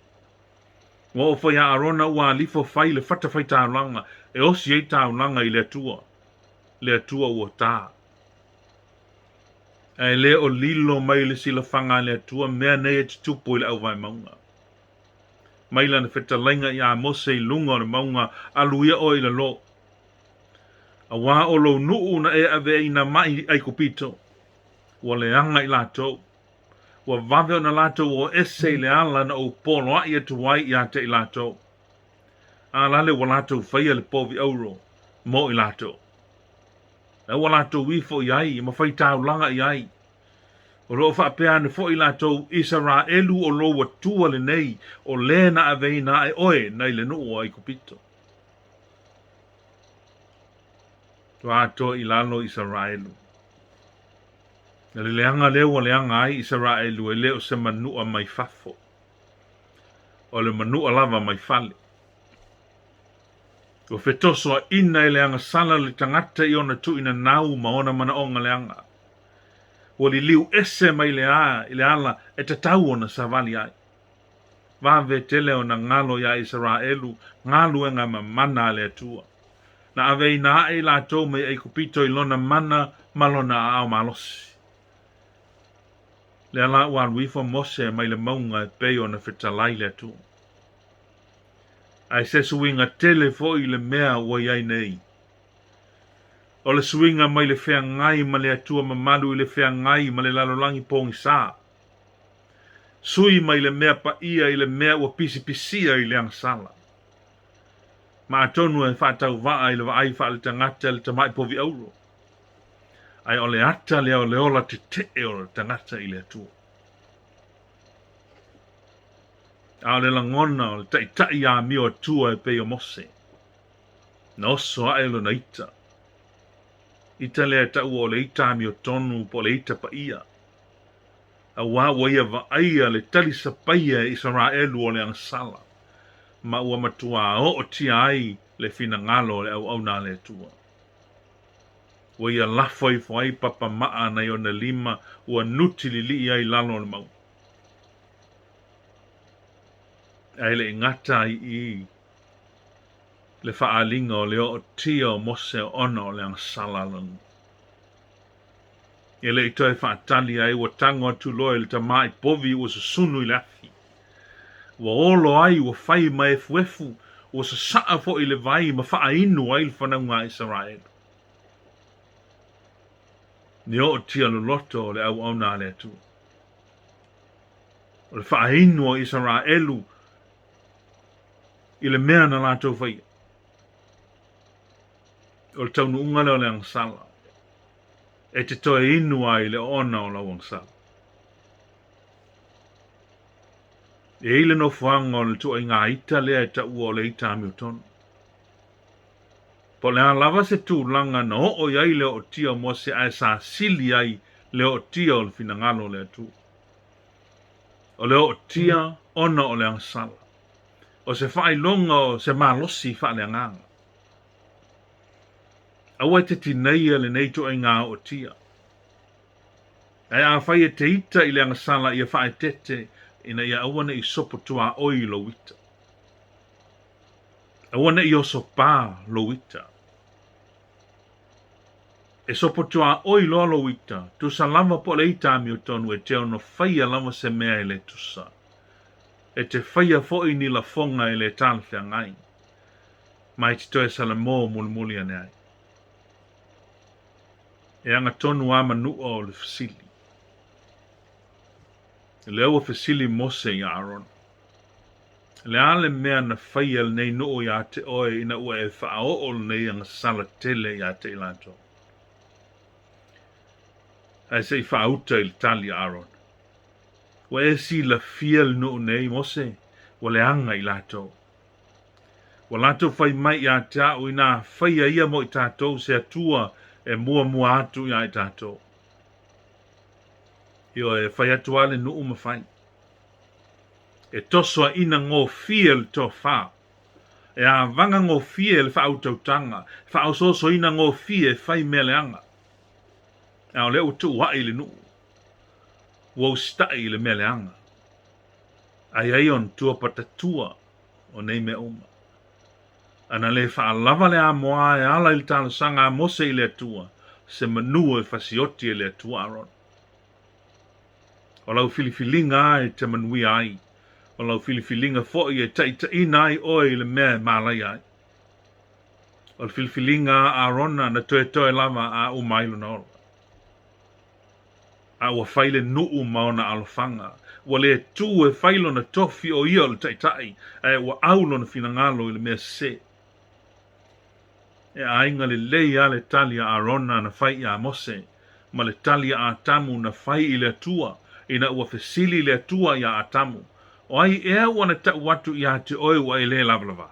Speaker 1: Ua oo foi ia Arona ua alifo fai le fatafaitaulaga e osi ai taulaga i le Atua, le Atua ua ta. Ae le o lilo mai le silafaga a le Atua mea nei e tutupu i le auvae mauga. Mai lana fetalaiga iā Mose i luga o le mauga, Alu ia oe i lalo. Auā o lou nuu na e aveaina mai Aikupito, ua leaga i latou. Ua vave ona latou o ese i le ala na ou poloaʻi atu ai iā te i latou. A lale ua latou faia le povi auro mo i latou. La ua latou ifo i ai ma fai taulaga i ai. O lo o faapea ane foi latou, Isaraelu o lou Atua lenei, o le na aveina ae oe nai le nuu o Aikupito. Ua atoa i lalo Isaraelu. O le leaga lea ua leaga ai Isaraelu e le o se manua mai fafo, o le manua lava mai fale. Ua fetosoaina e le agasala le tagata i ona tuuinanau ma ona manaoga leaga. Ua liliu ese mai le a i le ala e tatau ona savali ai. Vave tele ona galo iā Isaraelu galuega mamana a le Atua. Na aveina aʻe i latou mai Aikupito i lona mana ma lona aao malosi. Lea la ua alu ifo Mose mai le mauga e pei ona fetalai le Atua. Ae se suiga tele foi le mea ua i ai nei. O le suiga mai le feagai ma le Atua mamalu i le feagai ma le lalolagi pogisa. Sui mai le mea paia i le mea ua pisipisia i le agasala. Ma atonu e faatauvaa i le vaai faaletagata le tamai povi auro, ae o le ata lea o le ola tetee o le tagata i le Atua. A o le lagona o le taitai amio Atua e pei o Mose, na oso ae lona ita. Ita lea e taua o le ita amiotonu po o le ita paia. Auā ua ia vaaia le talisapaia e Isaraelu o le agasala, ma ua matuā ootia ai le finagalo o le auauna a le Atua. Ua ia lafo ifo ai papa maa nai ona lima ua nuti lilii ai lalo o le mauga. Ae le i gata ai i le faaaliga o le ootia o Mose ona o le agasala a lona. E le i toe faatali ai ua tago atu loa i le tamai povi ua susunu i le afi. Ua olo ai, ua fai ma efuefu, ua sasaa foi le vai ma faainu ai le fanauga a Isaraelu. Ni ootia loloto o le auauna a le Atua. O le faainu o Isaraelu i le mea na latou faia. O le taunuuga lea o le agasala. E te toe inu ai i le oona o lau agasala. E i ai le nofoaga o le tuaiga ita lea e taua o le ita amiotonu. Po o le a lava se tulaga na oo i ai le ootia o Mose ae sa sili ai le ootia o le finagalo o le Atua. O le ootia ona o le agasala. O se faailoga o se malosi faaleagaga. Aua e te tineia lenei ituaiga ootia. Ae afai e te ita i le agasala ia faaeteete ina ia aua ne i sopo tuaoi lou ita. Aua ne i osopā lou ita. E sopo tuaoi loa lou ita, tusa lava po o le ita amiotonu e te ono faia lava se mea e le tusa. E te faia foi ni lafoga e le talafeagai. Ma e te toe salamo mulimuli ane ai. E agatonu a manua o le fesili. Lea ua fesili Mose iā Arona, Le a le mea na faia lenei nuu iā te oe ina ua e faaoo lenei agasala tele iā te i latou? Ae se i faauta i le tali a Arona, Ua e silafia le nuu nei, Mose, Ua leaga i latou. Ua latou fai mai ia te a'u inā faia ia mo i tatou se Atua e muamua atu iā i tatou. Ioe, e fai atu a le nuu ma fai. E tosoaina gofie le tofa. E avaga gofie le faautautaga, e faaosoosoina gofie e fai mea leaga. A o lea ua tuuaʻi le nuu, ua usitaʻi i le mea leaga. Ai ai ona tua patatua o nei mea uma. A na le faalava le amoa e ala i le talosaga a Mose i le Atua, se manu e fasioti e le Atua Arona. O lau filifiliga a e te manuia ai, o lau filifiliga foi e taitaina ai oe i le mea e malaia ai. O le filifiliga a Arona na toetoe lava a uma ai lona ola. A ua fai le nuu ma ona alofaga, ua le tu e fai lona tofi o ia o le taitai, ae ua au lona finagalo i le mea sese. E aiga lelei a le tali a Arona na fai iā Mose, ma le tali a Atamu na fai i le Atua, ina ua fesili le Atua iā Atamu, O ai ea ua na tau atu iā te oe ua e lē lavalava?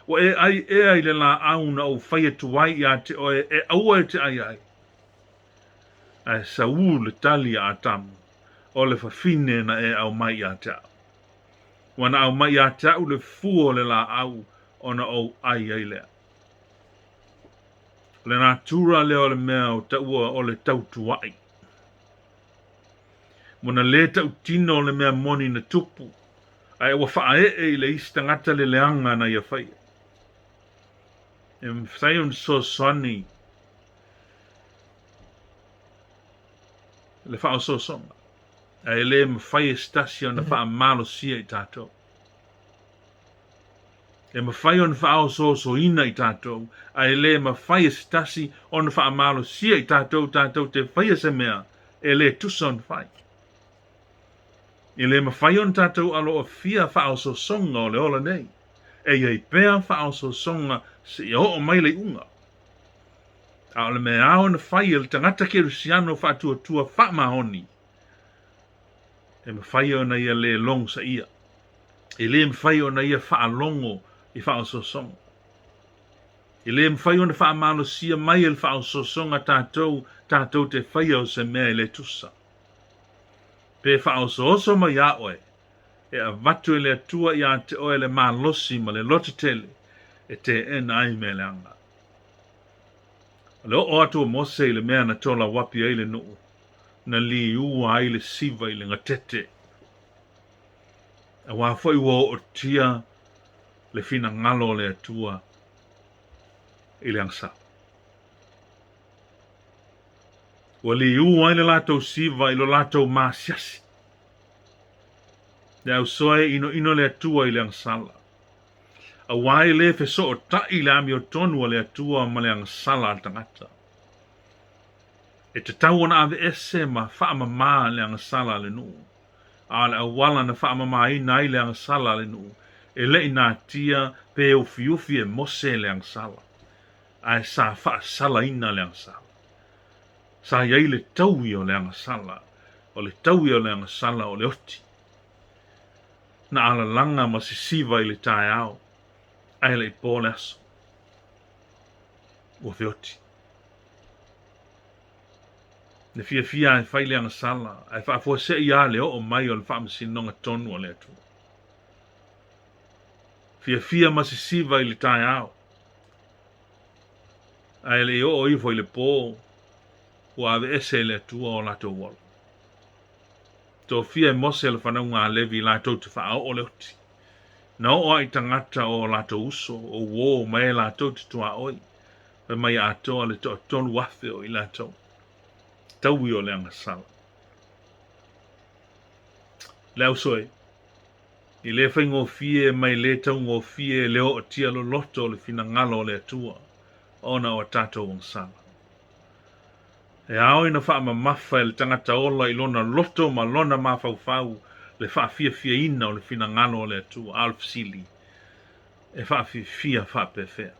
Speaker 1: Ua e ʻai ea i le lāʻau na ou fai atu ai iā te oe e aua e te ʻai ai? Ae saū le tali a Atamu, O le fafine na e aumai iā te aʻu. Ua na aumai iā te aʻu le fua o le lāʻau ona ou ʻai ai lea. O le natura lea o le mea o taua o le tautuaʻi. Ua na lē tautino le mea moni na tupu, ae ua faaee i le isi tagata le leaga na ia faia. E mafai ona fesoasoani le faaosoosoga, ae le mafai e se tasi ona faamalosia i tatou. E mafai ona faaosoosoina i tatou, ae le mafai e se tasi ona faamalosia i tatou tatou te faia se mea e lē tusa ona fai. E le mafai ona tatou aloofia faaosoosoga o le ola nei. E i ai pea faaosoosoga seia oo mai le iuga. A o le mea ao ona fai e le tagata kerisiano faatuatua faamaoni, e mafai ona ia lē logosaia. E le mafai ona ia faalogo i faaosoosoga. E le mafai ona faamalosia mai e le faaosoosoga tatou tatou te faia o se mea e le tusa. Pe faaosooso mai iā oe, e avatu e le Atua iā te oe le malosi ma le lototele e teena ai mea leaga. O le oo atu o Mose i le mea na tolauapi ai le nuu, na liua ai le siva i le gatete. Auā foi ua ootia le finagalo o le Atua i le agasala. Ua liu ai le latou siva i lo latou maasiasi. Le ausoa e inoino le Atua i le agasala. Auā e lē fesootaʻi le amiotonu a le Atua ma le agasala a le tagata. E tatau ona aveese ma faamamā le agasala a le nuu. A o le auala na faamamāina ai le agasala a le nuu, e le i natia pe ufiufi e Mose le agasala, ae sa faasalaina le agasala. Sa i ai le taui o le agasala, o le taui o le agasala o le oti. Na alalaga ma sisiva i le taeao, ae le i po le aso. Ua feoti. Le fiafia e fai le agasala, ae faafuasei lava le oo mai o le faamasinoga tonu a le Atua. Fiafia ma sisiva i le taeao, ae le i oo ifo i le po, ua aveese e le Atua o latou ola. Tofia e Mose le fanauga a Levi latou te faaoo le oti. Na oo lava i tagata o latou uso, o uō ma e latou te tuaoi, fai mai atoa le 3000 o i latou. Taui o le agasala. Le ausoe, e le faigofie ma e le taugofie le ootia loloto o le finagalo o le Atua ona o a tatou agasala. E ao ina faamamafa e le tagata ola i lona loto ma lona mafaufau le faafiafiaina o le finagalo o le Atua, a o le fesili, e faafiafia faapefea?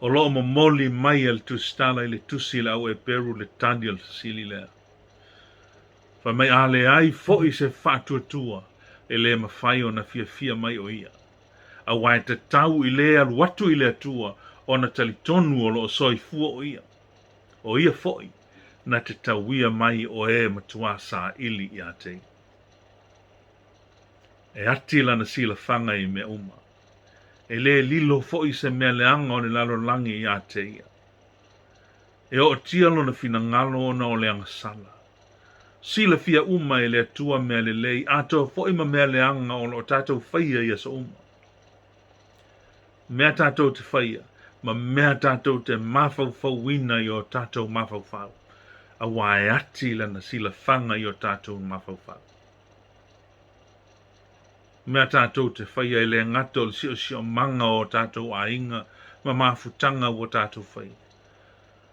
Speaker 1: O lo o momoli mai e le Tusitala i le Tusi i le Au Eperu le tali o le fesili lea. Fai mai a leai foi se faatuatua e le mafai ona fiafia mai o ia. Aua e tatau i le alu atu i le Atua ona talitonu o lo o soifua o ia. O ia foi na te tauia mai o e matuā saili ia te ia. E ati lana silafaga i mea uma. E le lilo foi se mea leaga o le lalolagi ia te ia. E ootia lona finagalo ona o le agasala. Silafia uma e le Atua mea lelei, atoa foi ma mea leaga o lo o tatou faia i aso uma. Mea tatou te faia, ma mea tatou te mafaufauina i o tatou mafaufau, aua e ati lana silafaga i o tatou mafaufau. Mea tatou te faia e le gata o le siosiomaga o o tatou aiga ma mafutaga ua tatou faia,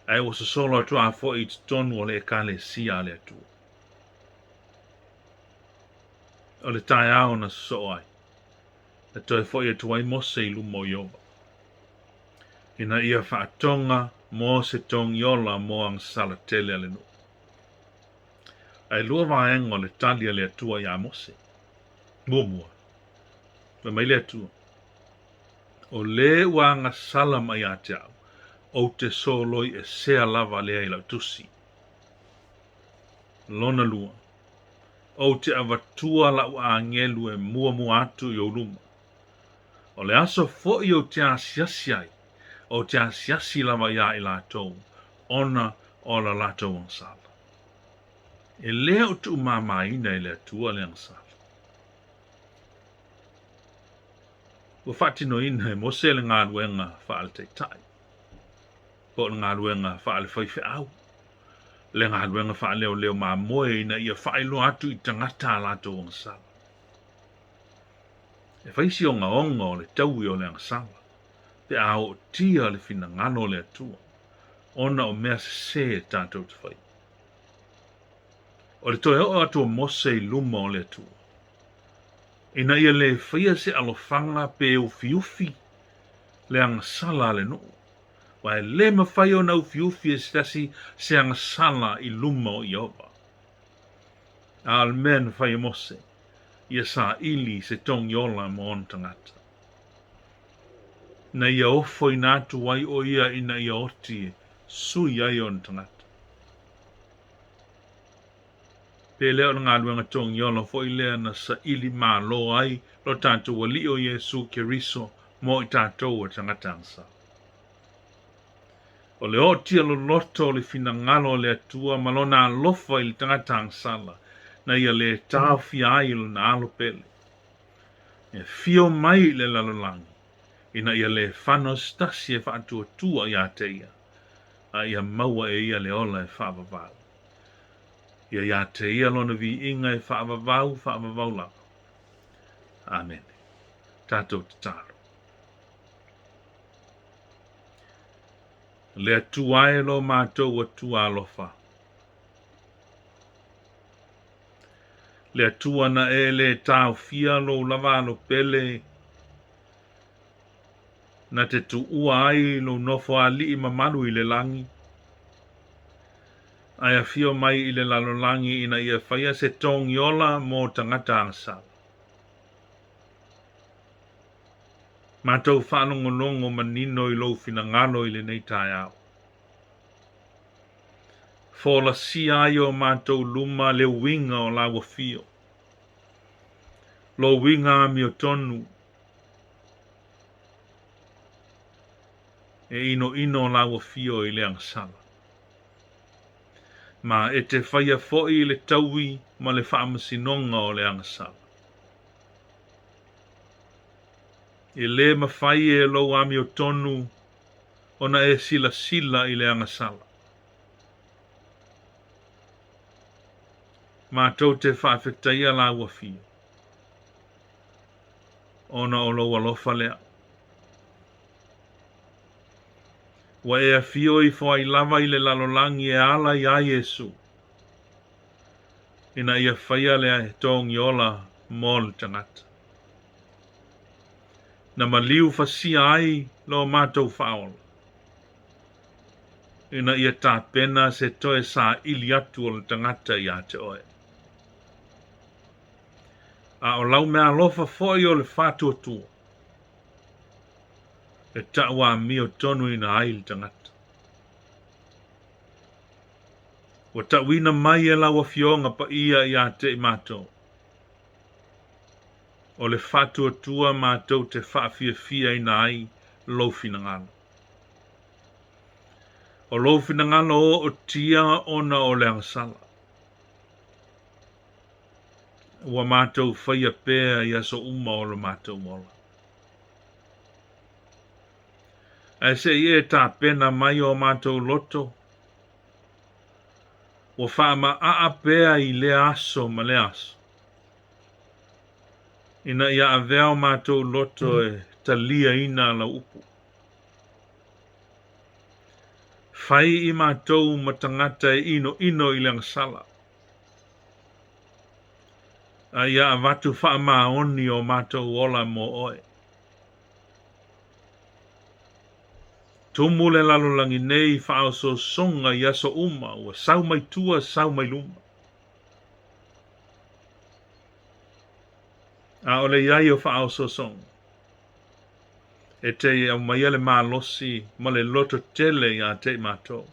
Speaker 1: ae ua sosolo atu a foi i totonu o le Ekalesia a le Atua. O le taeao na sosoo ai, na toe foi atu ai Mose i luma o Ieova, ina ia faatoga mo se togiola mo agasala tele a le nuu. Ae lua vaega o le tali a le Atua iā Mose. Muamua, fai mai le Atua, O le ua agasala mai ia te au, ou te soloi esea lava lea i lau tusi. Lona lua, ou te avatua lau agelu e muamua atu i ou luma. O le aso foi ou te asiasi ai, ou te asiasi lava iā i latou, ona o la latou agasala. E le o tuumāmāina e le Atua le agasala. Ua faatinoina e Mose le galuega faale-taitai, po o le galuega faale-faifeau, le galuega faaleoleo mamoe ina ia faailoa atu i tagata a latou agasala. E fai si ogaoga o le taui o le agasala pe a ootia le finagalo o le Atua ona o mea sese tatou te faia. O le toe oo atu o Mose i luma o le Atua, ina ia le faia se alofaga pe ufiufi le agasala a le nuu, aua e le mafai ona ufiufi e se tasi se agasala i luma o Ieova. A o le mea na fai e Mose, ia saili se togiola mo ona tagata. Na ia ofoina atu ai o ia ina ia oti e sui ai ona tagata. Pe le o le galuega togiola foi lea na saili malo ai lo tatou Alii o Iesu Keriso mo i tatou o tagata agasala. O le ootia loloto o le finagalo o le Atua ma lona alofa i le tagata agasala na ia le taofia ai lona alo pele. E afio mai i le lalolagi ina ia le fano se tasi e faatuatua ia te ia, a ia maua e ia le ola e faavavau. Ia ia te ia lona viiga e faavavau, faavavau lava. Amene. Tatou tatalo. Le Atua e lo matou Atua alofa. Le Atua na e le taofia lou lava alo pele na te tuua ai lou nofo alii mamalu i le lagi, ae afio mai i le lalolagi ina ia faia se togiola mo tagata agasala. Matou faalogologo manino i lou finagalo i lenei taeao. Folasia ai o matou luma le uiga o lau afio, lou uiga amiotonu, e inoino lau afio i le agasala. Ma e te faia foi le taui ma le faamasinoga o le agasala. E le mafai e lou amiotonu ona e silasila i le agasala. Matou te faafetaia lau afio, ona o lou alofa lea. Ua e afio ifo ai lava i le lalolagi e ala iā Iesu, ina ia faia le togiola mo le tagata. Na maliu fasia ai lo matou faaola, ina ia tapena se toe saili atu o le tagata ia te oe. A o lau meaalofa foi o le faatuatua, e tauamio tonuina ai le tagata. Ua tauina mai e lau Afioga Paia ia te i matou, o le faatuatua matou te faafiafiaina ai lou finagalo. O lou finagalo ootia ona o le agasala. Ua matou faia pea i aso uma o lo matou ola. Ae se i e tapena mai o matou loto, ua faamaaa pea i lea aso ma lea aso, ina ia avea o matou loto e taliaina lau upu. Fai i matou ma tagata e inoino i le agasala, a ia avatu faamaoni o matou ola mo oe. Tumu le lalolagi nei i faaosoosoga i aso uma, ua sau mai tua sau mai luma. A o le i ai o faaosoosoga, e te aumaia le malosi ma le loto tele ia te i matou,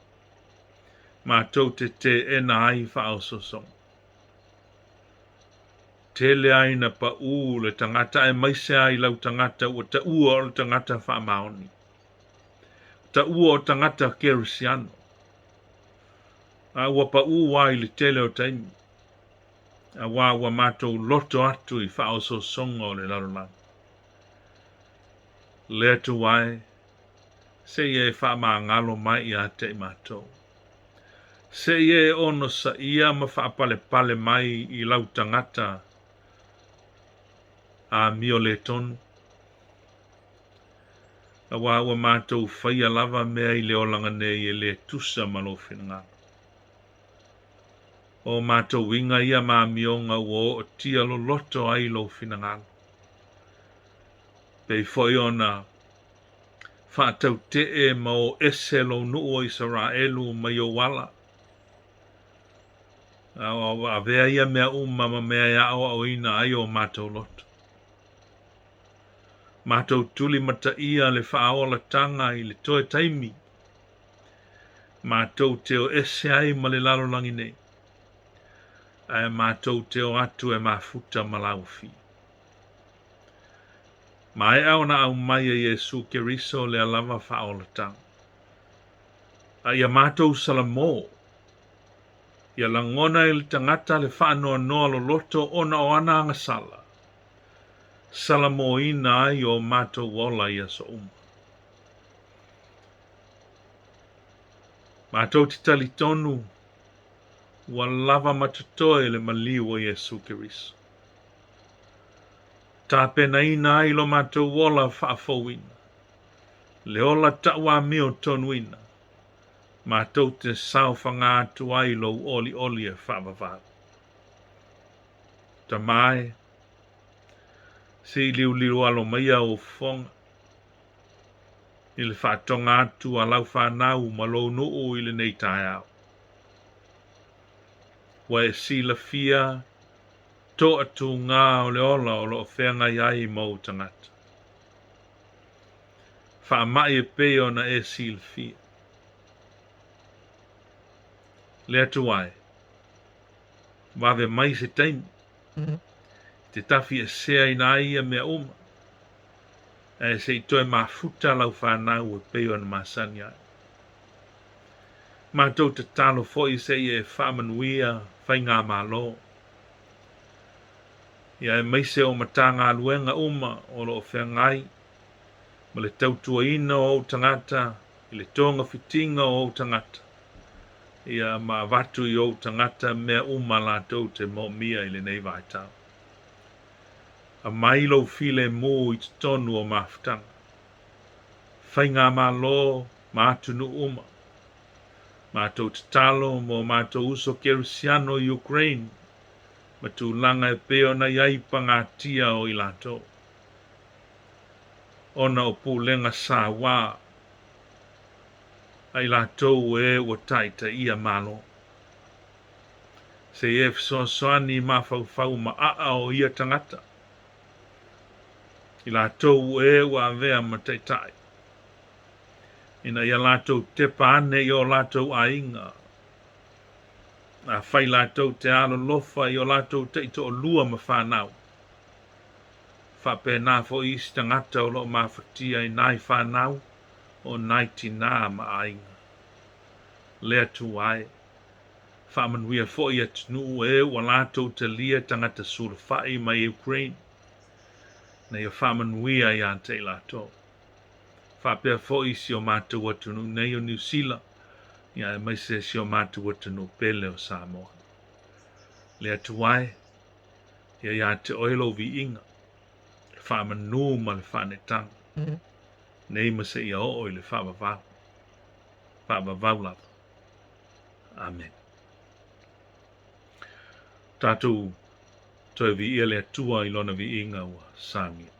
Speaker 1: matou te teena ai faaosoosoga. Tele ai ina paū le tagata aemaise lava i lau tagata ua taua o le tagata faamaoni, taua o tagata kerisiano, a ua paū lava i le tele o taimi, auā ua matou loto atu i faaosoosoga o le lalolagi. Le Atua e, se i e faamagalo mai ia te i matou. Se i e onosaia ma faapalepale mai i lau tagata amio le tonu, auā ua matou faia lava mea i le olaga nei e le tusa ma lou finagalo. O matou uiga ia ma amioga ua ootia loloto ai lou finagalo, pei foi ona faatautee ma o ese lou nuu o Isaraelu mai ou ala, a ua avea ia mea uma ma mea e aoaoina ai o matou loto. Matou tulimataia le faaolataga i le toe taimi, matou te o ese ai ma le lalolagi nei, ae matou te o atu e mafuta ma lauafia. Maea ona aumai e Iesu Keriso lea lava faaolataga. A ia matou salamo, ia lagona i le tagata le faanoanoa loloto ona o ana agasala, salamoina ai o matou ola i aso uma. Matou te talitonu ua lava ma totoe le maliu o Iesu Keriso. Tapenaina ai lo matou ola faafouina, le ola tauamio tonuina, matou te saofaga atu ai lou olioli e faavavau. Tama e, se i liuliu alo maia ou fofoga i le faatoga atu a lau fanau ma lou nuu i lenei taeao. Ua e silafia toatugā o le ola o lo o feagai ai ma ou tagata. Faamai e pei ona e silafia. Le Atua e, vave mai se taimi i te tafieseaina ai ia mea uma, ae se i toe mafuta lau fanau e pei ona masani ai. Matou tatalo foi se i e faamanuia faigamalo, ia aemaise o Matagaluega uma o lo o feagai ma le tautuaina o ou tagata i le togafitiga o ou tagata, ia ma avatu i ou tagata mea uma latou te moomia i lenei vaitau. Aumai lou filemu i totonu o mafutaga, faigamalo ma atunuu uma. Matou tatalo mo matou uso Kerisiano i Ukraine ma tulaga e pei ona i ai pagatia o i latou, ona o pulega sauā a i latou e ua taitaia Malo. Se i e fesoasoani i mafaufau maaa o ia tagata, i latou e ua avea ma taitai, ina ia latou tepa ane i o latou aiga, afai latou te alolofa i o latou taitoalua ma fanau, faapena foi isi tagata o lo o mafatia i nai fanau o nai tinā ma aiga. Le Atua e, faamanuia foi atunuu e ua latou talia tagata sulufai mai Ukraine, ina ia faamanuia ia te i latou. Faapea foi si o matou atunuu nei o Niu Sila, ia aemaise si o matou atunuu pele o Samoa. Le Atua e, ia ia te oe lou viiga, le faamanu ma le faaneetaga, nei ma seia oo i le faavavau, faavavau lava. Amene. Tatou toe viia le Atua i Lona viiga ua sagia.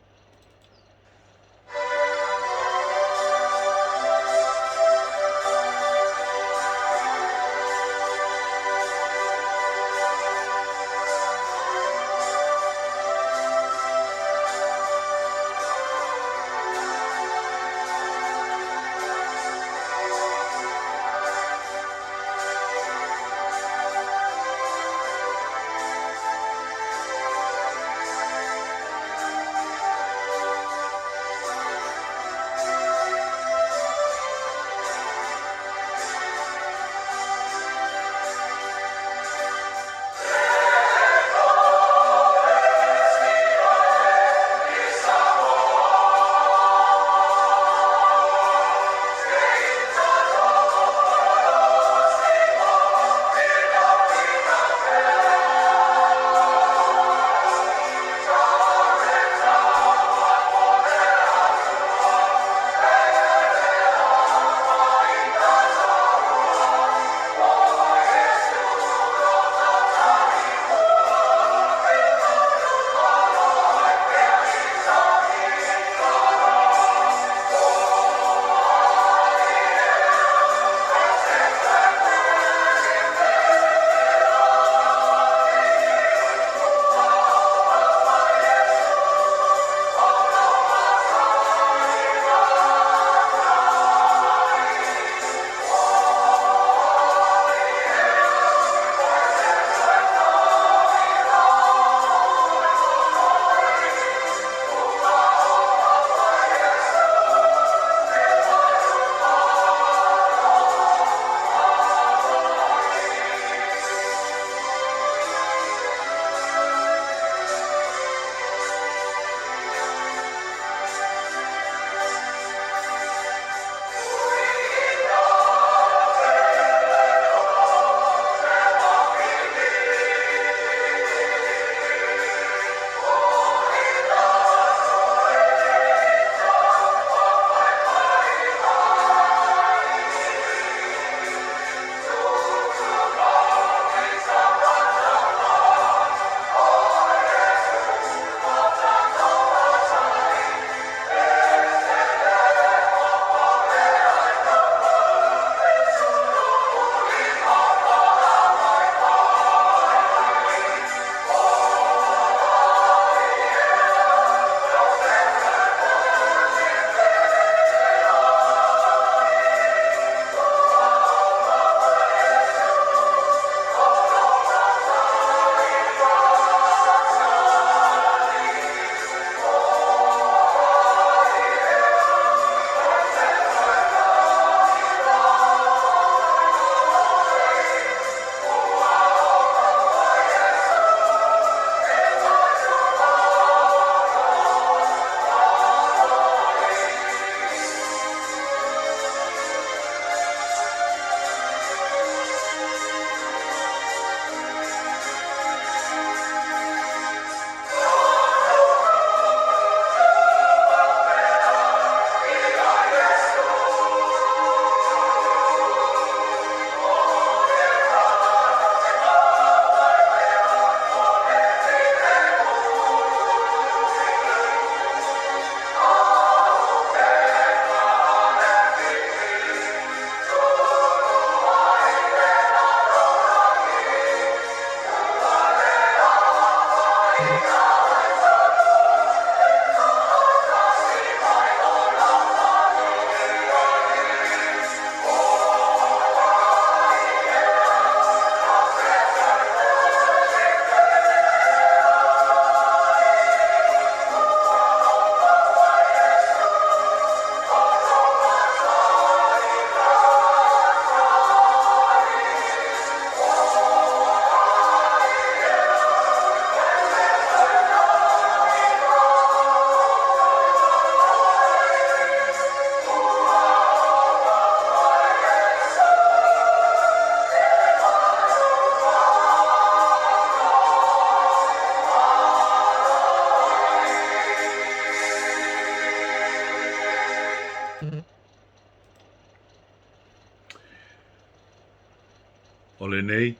Speaker 1: O lenei,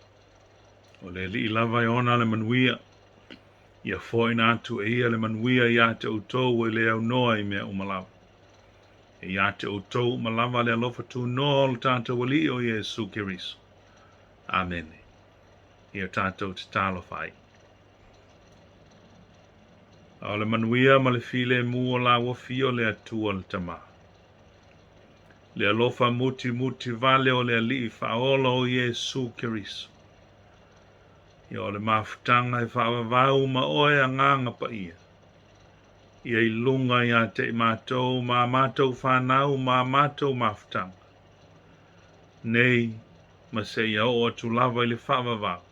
Speaker 1: o le Alii lava e ona le manuia, ia foaina atu e ia le manuia ia te outou e le aunoa i mea uma lava. E ia te outou uma lava le alofa tunoa o lo tatou Alii o Iesu Keriso. Amene. Ia tatou tatalo fai. A o le manuia ma le filemu o lauofi o le Atua le Tama. Le alofa mutimuti vale o le Alii faaola o Iesu Keriso. Ia o le mafutaga e faavavau ma oe Agaga Paia. Ia i luga ia te i matou ma a matou fanau ma a matou mafutaga. Nei ma seia oo atu lava i le faavavau,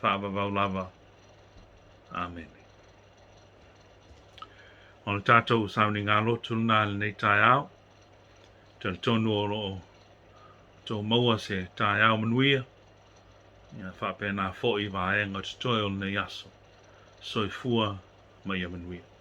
Speaker 1: faavavau lava. Amene. O le tatou sauniga lotu lena i lenei taeao. Talitonu o lo o outou maua se taeao manuia, ia faapena foi i vaega o totoe o lenei aso. Soifua ma ia manuia.